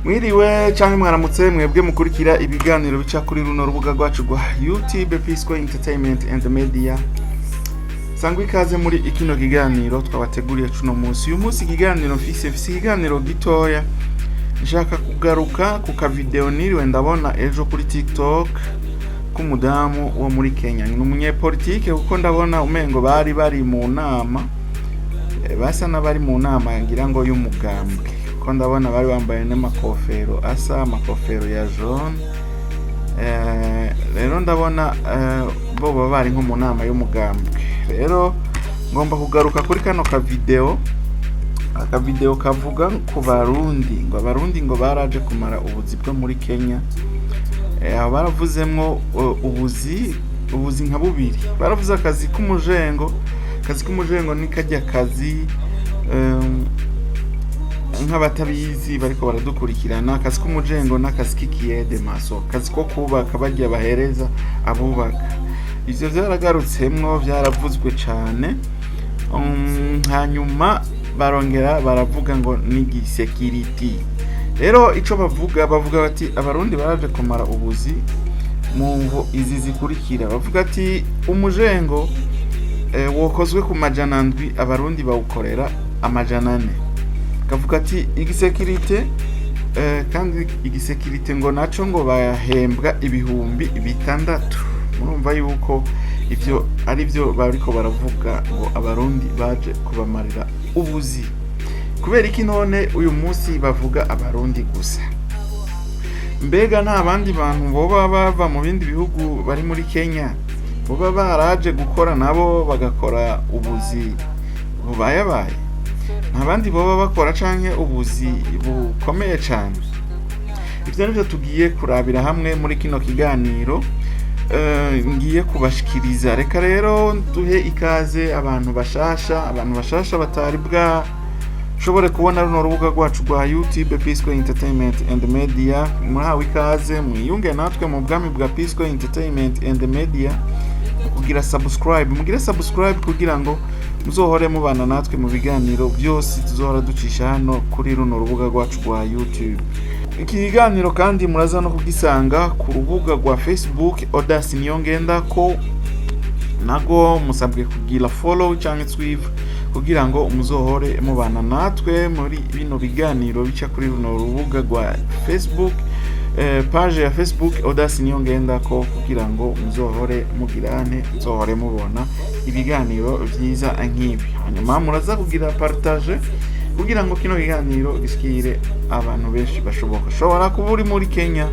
Mwiriwe canke mwaramutse, mwebwe mukurikira ibiganiro bica kuri runo rubuga rwacu rwa YouTube, Pisco Entertainment and Media. Sangwa ikaze muri ikino kiganiro twabateguriye cuno munsi. Uyu munsi ikiganiro mfise ikiganiro gitoya. Nshaka kugaruka ku kavideo niriwe ndabona ejo kuri TikTok k'umudamu wo muri Kenya. Ni umunyepolitike, kuko ndabona umengo bari mu nama, basa n'abari mu nama ngira ngo y'umugambwe, kuko ndabona bari bambaye n'amakofero asa, amakofero ya jaune. Rero ndabona bo baba bari nko mu nama y'umugambwe. Rero ngomba kugaruka kuri kano kavideo. Akavideo kavuga ku Barundi, ngo Abarundi ngo baraje kumara ubuzi bwo muri Kenya. Aho baravuzemwo ubuzi nka bubiri. Baravuze akazi k'umujengo. Akazi k'umujengo ni karya kazi, nk'abatabizi bariko baradukurikirana, akazi k'umujengo n'akazi k'ikiyede maso, akazi ko kubaka, barya bahereza abubaka. Ivyo vyaragarutsemwo, vyaravuzwe cane. Hanyuma barongera baravuga ngo n'igisekiriti. Rero ico bavuga bati Abarundi baraje kumara ubuzi mu mvo izi zikurikira. Bavuga ati umujengo wokozwe ku 700, Abarundi bawukorera 400. Kavuga ati igisekirite, kandi igisekirite ngo naco ngo bahembwa 6000. Murumva yuko ivyo ari byo bariko baravuga, ngo Abarundi baje kubamarira ubuzi. Kubera iki none uyu munsi bavuga Abarundi gusa? Mbega nta bandi bantu boba bava mu bindi bihugu bari muri Kenya boba baraje gukora, nabo bagakora ubuzi bubayabaye? Nta bandi boba bakora canke ubuzi bukomeye cane? Ivyo nivyo tugiye kurabira hamwe muri kino kiganiro ngiye kubashikiriza. Reka rero duhe ikaze abantu bashasha batari bwa ushobore kubona runo rubuga rwacu rwa YouTube, Pisco Entertainment and Media. Murahawe ikaze, mwiyunge natwe mu bwami bwa Pisco Entertainment and Media mu kugira subscribe. Mugire subscribe kugira ngo muzohore mubana natwe mu biganiro byose tuzohora ducisha hano kuri runo rubuga rwacu rwa YouTube. Iki kiganiro kandi muraza no kugisanga ku rubuga rwa Facebook, Odas Niyongenda ko nago musabwe kugira follow cyangwa swive kugira ngo muzohore mubana natwe muri bino biganiro bica kuri runo rubuga rwa Facebook, page ya Facebook Odas Niyongenda ko, kugira ngo muzohore mugirane, muzohore mubona ibiganiro vyiza nk'ibi. Hanyuma muraza kugira partage kugira ngo kino kiganiro gishikire abantu benshi bashoboka. Ushobora kuba uri muri Kenya,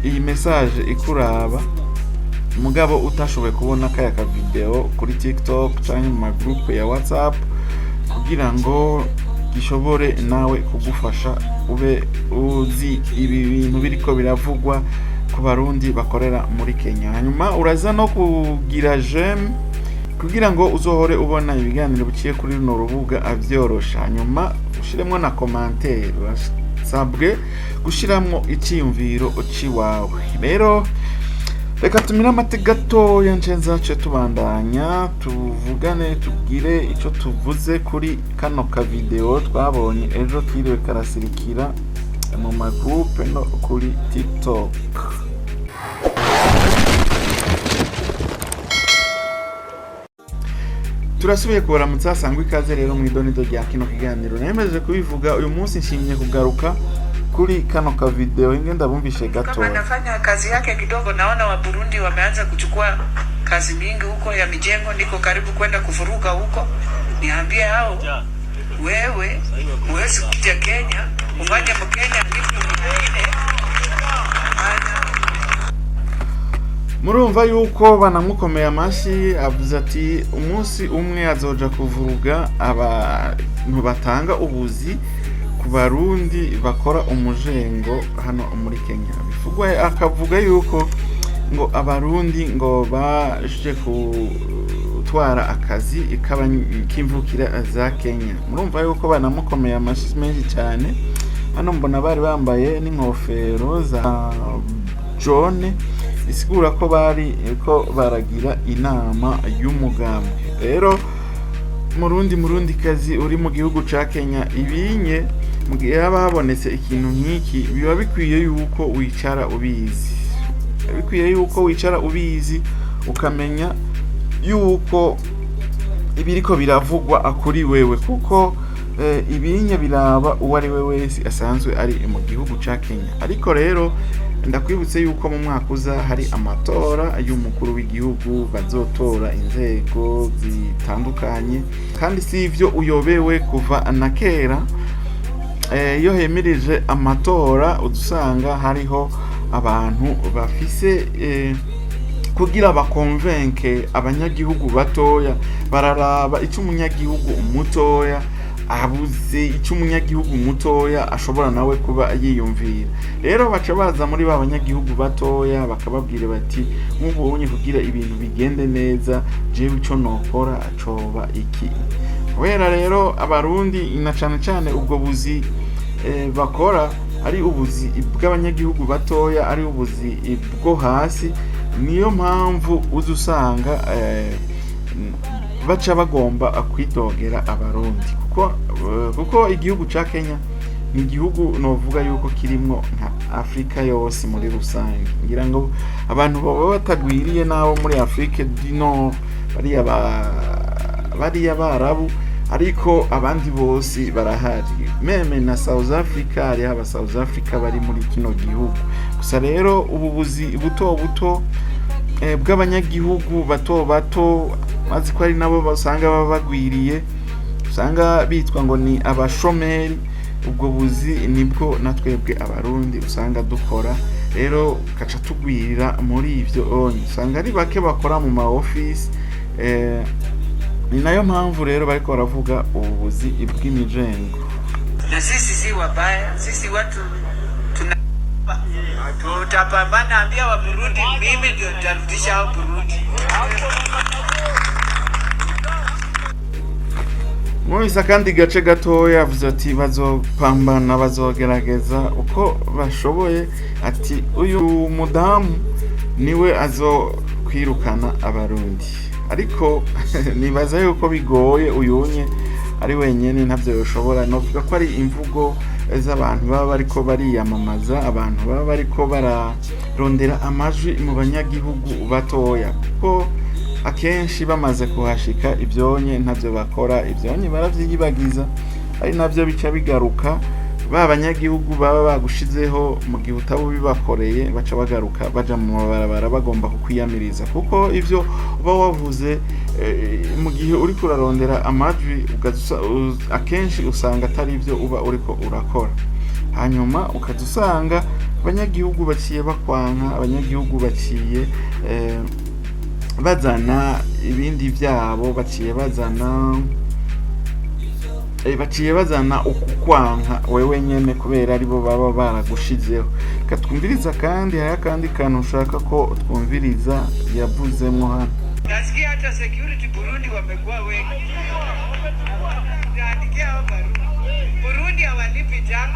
iyi message ikuraba, mugabo utashoboye kubona kaya ka video kuri TikTok canke mu magroupe ya WhatsApp, kugira ngo gishobore nawe kugufasha ube uzi ibi bintu biriko biravugwa ku Barundi bakorera muri Kenya. Hanyuma uraza no kugira j'aime kugira ngo uzohore ubona ibiganiro biciye kuri runo rubuga avyorosha. Hanyuma ushiremwo na commentaire, urasabwe gushiramwo iciyumviro ciwawe. Rero reka tumire amate gatoya, nce nzace tubandanya tuvugane, tugire ico tuvuze kuri kano ka video twabonye ejo kiriwe karasirikira mu magroupe no kuri TikTok. Turasubiye kubaramutsa, sangwa ikaze rero mu idonido rya kino kiganiro. Nemeje kubivuga, uyu munsi nshimye kugaruka kuri kano ka video inge ndabumvishe Kama gatoya. Anafanya kazi yake kidogo, naona Waburundi wameanza kuchukua kazi mingi huko ya mijengo, niko karibu kwenda kuvuruga huko. Niambie hao, wewe huwezi kuja Kenya ufanye Mkenya alipe 400. Hapana. Murumva yuko banamukomeye amashyi. Avuze ati umunsi umwe azoja kuvuruga abantu batanga ubuzi ku Barundi bakora umujengo hano muri Kenya. Bivugwa, akavuga yuko ngo Abarundi ngo baje gutwara akazi k'imvukira za Kenya. Murumva yuko banamukomeye amashyi menshi cyane. Hano mbona bari bambaye n'inkofero za jaune, bisigura ko bari ko baragira inama y'umugambwe. Rero Murundi, Murundi kazi uri mu gihugu ca Kenya, ibinye Mu gihe haba habonetse ikintu nk'iki, biba bikwiye yuko wicara ubizi, biba bikwiye yuko wicara ubizi, ukamenya yuko ibiriko biravugwa kuri wewe, kuko ibinya biraba uwo ari we wese asanzwe ari mu gihugu ca Kenya. Ariko rero ndakwibutse yuko mu mwaka uza hari amatora y'umukuru w'igihugu, bazotora inzego zitandukanye, kandi si ivyo uyobewe kuva na kera. Iyo hemirije amatora, udusanga hariho abantu bafise kugira bakonvenke abanyagihugu batoya, bararaba icyo umunyagihugu mutoya abuze, icyo umunyagihugu mutoya ashobora nawe kuba yiyumvira. Rero baca baza muri ba banyagihugu batoya, bakababwira bati: "Nk'ubonye, kugira ibintu bigende neza, jewe ico nokora coba iki." Kubera rero Abarundi na cane cane ubwo buzi bakora ari ubuzi bw'abanyagihugu batoya, ari ubuzi bwo hasi, niyo mpamvu uza usanga baca bagomba kwidogera Abarundi, kuko igihugu ca Kenya ni igihugu novuga yuko kirimwo nka Afrika yose muri rusange. Ngira ngo abantu baba batagwiriye n'abo muri Afrique du Nord, bariya Barabu, ariko abandi bose barahari, même na South Africa, hariho aba South Africa bari muri kino gihugu. Gusa rero ubu buzi buto buto bw'abanyagihugu bato bato, maze ko ari nabo basanga baba bagwiriye, usanga bitwa ngo ni abashomeri, ubwo buzi nibwo na twebwe Abarundi usanga dukora. Rero gaca tugwirira muri ivyo onye, usanga ari bake bakora mu ma office. Ni nayo mpamvu rero bariko baravuga ubuzi bw'imijengo. Na sisi si wabaya, sisi watu tuna tutapambana. Ambia wa Burundi, mimi ndio nitarudisha hao Burundi. Mwumvise akandi gace gatoya, yavuze ati bazopambana, bazogerageza uko bashoboye, ati uyu mudamu niwe azokwirukana Abarundi. Ariko nibaza yuko bigoye, uyunye ari wenyene ntavyo yoshobora. Novuga ko ari imvugo z'abantu baba bariko bariyamamaza, abantu baba bariko bararondera amajwi mu banyagihugu batoya, kuko akenshi bamaze kuhashika ivyonye ntavyo bakora, ivyonye baravyiyibagiza, ari navyo bica bigaruka. Ba banyagihugu baba bagushizeho, mu gihe utaba ubibakoreye, baca bagaruka baja mu mabarabara bagomba kukwiyamiriza, kuko ivyo uba wavuze mu gihe uriko urarondera amajwi akenshi usanga atari ivyo uba uriko urakora. Hanyuma ukaza usanga abanyagihugu baciye bakwanka, abanyagihugu baciye bazana ibindi vyabo, baciye bazana ukukwanka wewe nyene, kubera aribo baba baragushizeho. Reka twumviriza, kandi hari akandi kantu ushaka ko twumviriza yavuzemwo hano. Nasikia hata security Burundi wamekuwa wengi. Naandikia hao barua. Burundi hawalipi tax.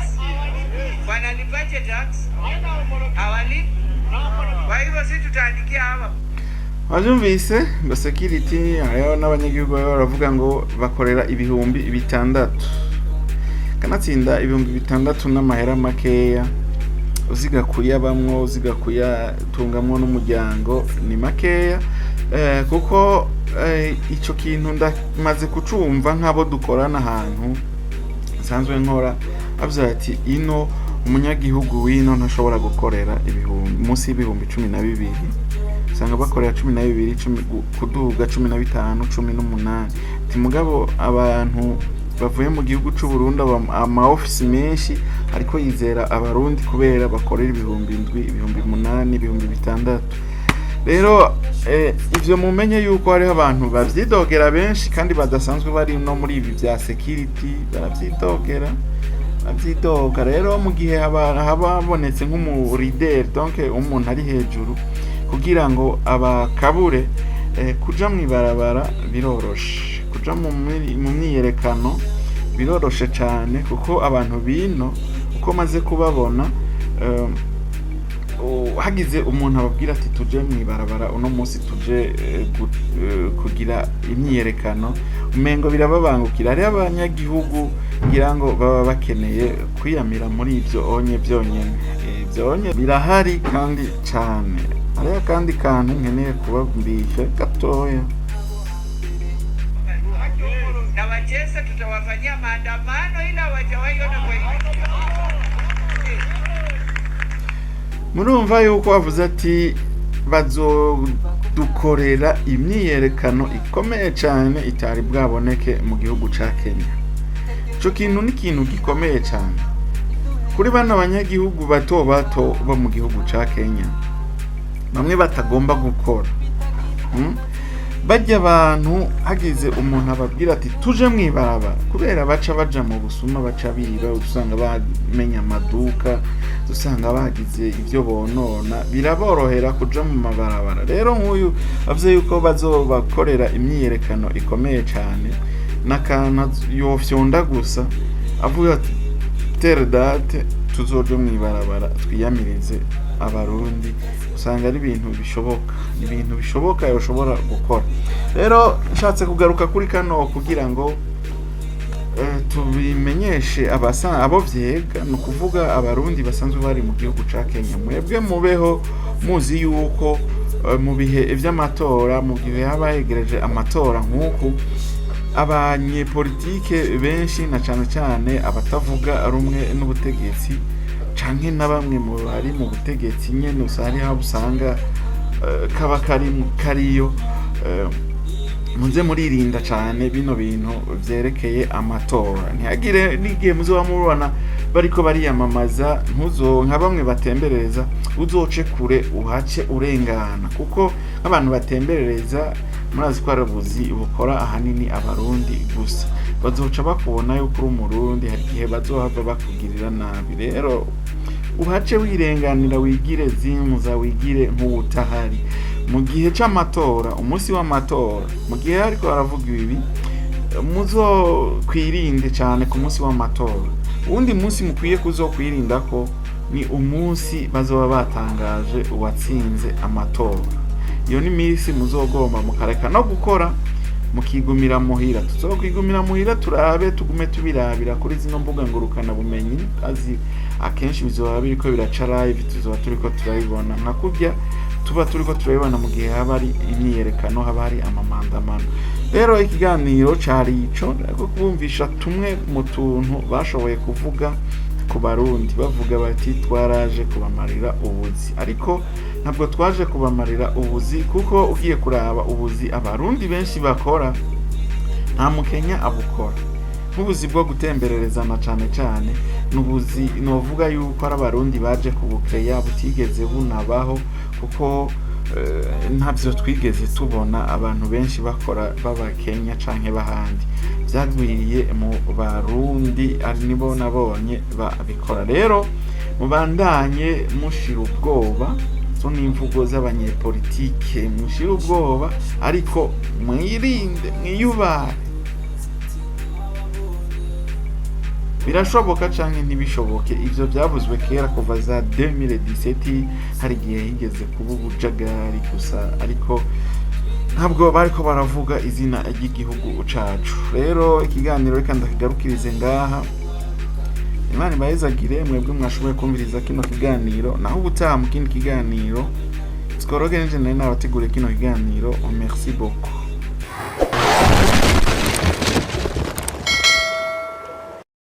Wanalipaje tax? Hawalipi. Kwa hivyo si tutaandikia hawa. Wavyumvise ngo security, hariho n'abanyagihugu baba baravuga ngo bakorera 6000, kanatsinda 6000 n'amahera makeya, uziga kuyabamwo, uziga kuyatungamwo n'umuryango, ni makeya. Kuko ico kintu ndamaze kucumva nk'abo dukorana ahantu nsanzwe nkora, bavuze ati ino umunyagihugu w'ino ntashobora gukorera ibihumbi munsi y'12,000, usanga bakorera 12, 10 kuduga 15, 18. Ati mugabo abantu bavuye mu gihugu c'u Burundi, ama office menshi ariko yizera Abarundi kubera bakorera 7000, 8000, 6000. Rero ivyo mumenye yuko hariho abantu bavyidogera benshi, kandi badasanzwe bari no muri ibi vya security, baravyidogera, bavyidoga. Rero mu gihe haba habonetse nk'umu leader, donc umuntu ari hejuru, kugira ngo abakabure kuja mw'ibarabara biroroshe, kuja mu myiyerekano biroroshe cane, kuko abantu bino uko maze kubabona, hagize umuntu ababwira ati tuje mw'ibarabara uno munsi, tuje kugira imyiyerekano, umengo birababangukira. Hariho abanyagihugu. Ngira ngo baba bakeneye kwiyamira muri ibyo onye byonyene. Ibyo onye birahari kandi cane. Hariho akandi kantu nkeneye kubabwisha gatoya. Na Wachesa tutawafanyia maandamano ila hawajawahi ona kwa hii. Murumva yuko bavuze ati bazodukorera imyiyerekano ikomeye cyane itari bwaboneke mu gihugu ca Kenya. Ico kintu ni ikintu gikomeye cyane kuri bano banyagihugu bato bato bo mu gihugu ca Kenya, bamwe batagomba gukora. Bajya abantu hagize umuntu ababwira ati tuje mwibarabara, kubera baca baja mu busuma, baca biba, usanga bamenya amaduka, usanga bagize ibyo bonona, biraborohera kuja mu mabarabara. Rero nk'uyu avuze yuko bazobakorera imyiyerekano ikomeye cyane, n'akantu yofyonda gusa avuga ati telle date tuzoje mwibarabara twiyamirize Abarundi, usanga ari ibintu bishoboka, ni ibintu bishoboka yoshobora gukora. Rero nshatse kugaruka kuri kano kugira ngo tubimenyeshe abasa abo vyega, ni ukuvuga Abarundi basanzwe bari mu gihugu ca Kenya. Mwebwe mubeho muzi yuko mu bihe vy'amatora, mu gihe haba hegereje amatora nk'uku, abanyepolitike benshi na cane cane abatavuga rumwe n'ubutegetsi canke na bamwe mu bari mu butegetsi nyene, usanga hariho usanga kaba kari kariyo, muze muririnda cane bino bintu vyerekeye amatora. Ntihagire n'igihe muzoba mubona bariko bariyamamaza, ntuzo nka bamwe batemberereza, uzoce kure, uhace urengana, kuko nk'abantu batemberereza murazi ko ari ubuzi bukora ahanini Abarundi gusa, bazoca bakubona yuko uri Umurundi, hari igihe bazohava bakugirira nabi. Rero uhace wirenganira, wigire zimuza, wigire nk'uwutahari mu gihe c'amatora, umunsi w'amatora. Mu gihe ariko baravuga ibi, muzokwirinde cyane ku munsi w'amatora. Uwundi munsi mukwiye kuzokwirinda ko ni umunsi bazoba batangaje uwatsinze amatora. Iyo ni minsi muzogomba mukareka no gukora, mukigumira muhira. Tuzokwigumira muhira turabe, tugume tubirabira kuri zino mbuga ngurukana bumenyi, azi akenshi bizoba biriko biraca live, tuzoba turiko turabibona nka kurya tuba turiko turabibona mu gihe haba hari imyiyerekano, haba hari amamandamano. Rero ikiganiro cari ico, ariko kubumvisha tumwe mu tuntu bashoboye kuvuga ku Barundi, bavuga bati twaraje kubamarira ubuzi, ariko ntabwo twaje kubamarira ubuzi, kuko ugiye kuraba ubuzi Abarundi benshi bakora nta Mukenya abukora. Nk'ubuzi bwo gutembererezana cane cane n'ubuzi novuga yuko ari Abarundi baje kubukeya, butigeze bunabaho, kuko ntavyo twigeze tubona abantu benshi bakora b'Abakenya canke b'ahandi. Vyagwiriye mu Barundi, ari nibo nabonye babikora. Rero mubandanye mushira ubwoba, zo n'imvugo z'abanyepolitike, mushira ubwoba ariko mwirinde, mwiyubare. Birashoboka canke ntibishoboke, ivyo vyavuzwe kera kuva za 2017, hari igihe higeze kuba ubujagari gusa, ariko ntabwo bariko baravuga izina ry'igihugu cacu. Rero ikiganiro reka ndakigarukirize ngaha. Imana ibahezagire mwebwe mwashoboye kumviriza kino kiganiro. Naho ubutaha mu kindi kiganiro. Psikologe nije nari nabateguriye kino kiganiro. Merci beaucoup.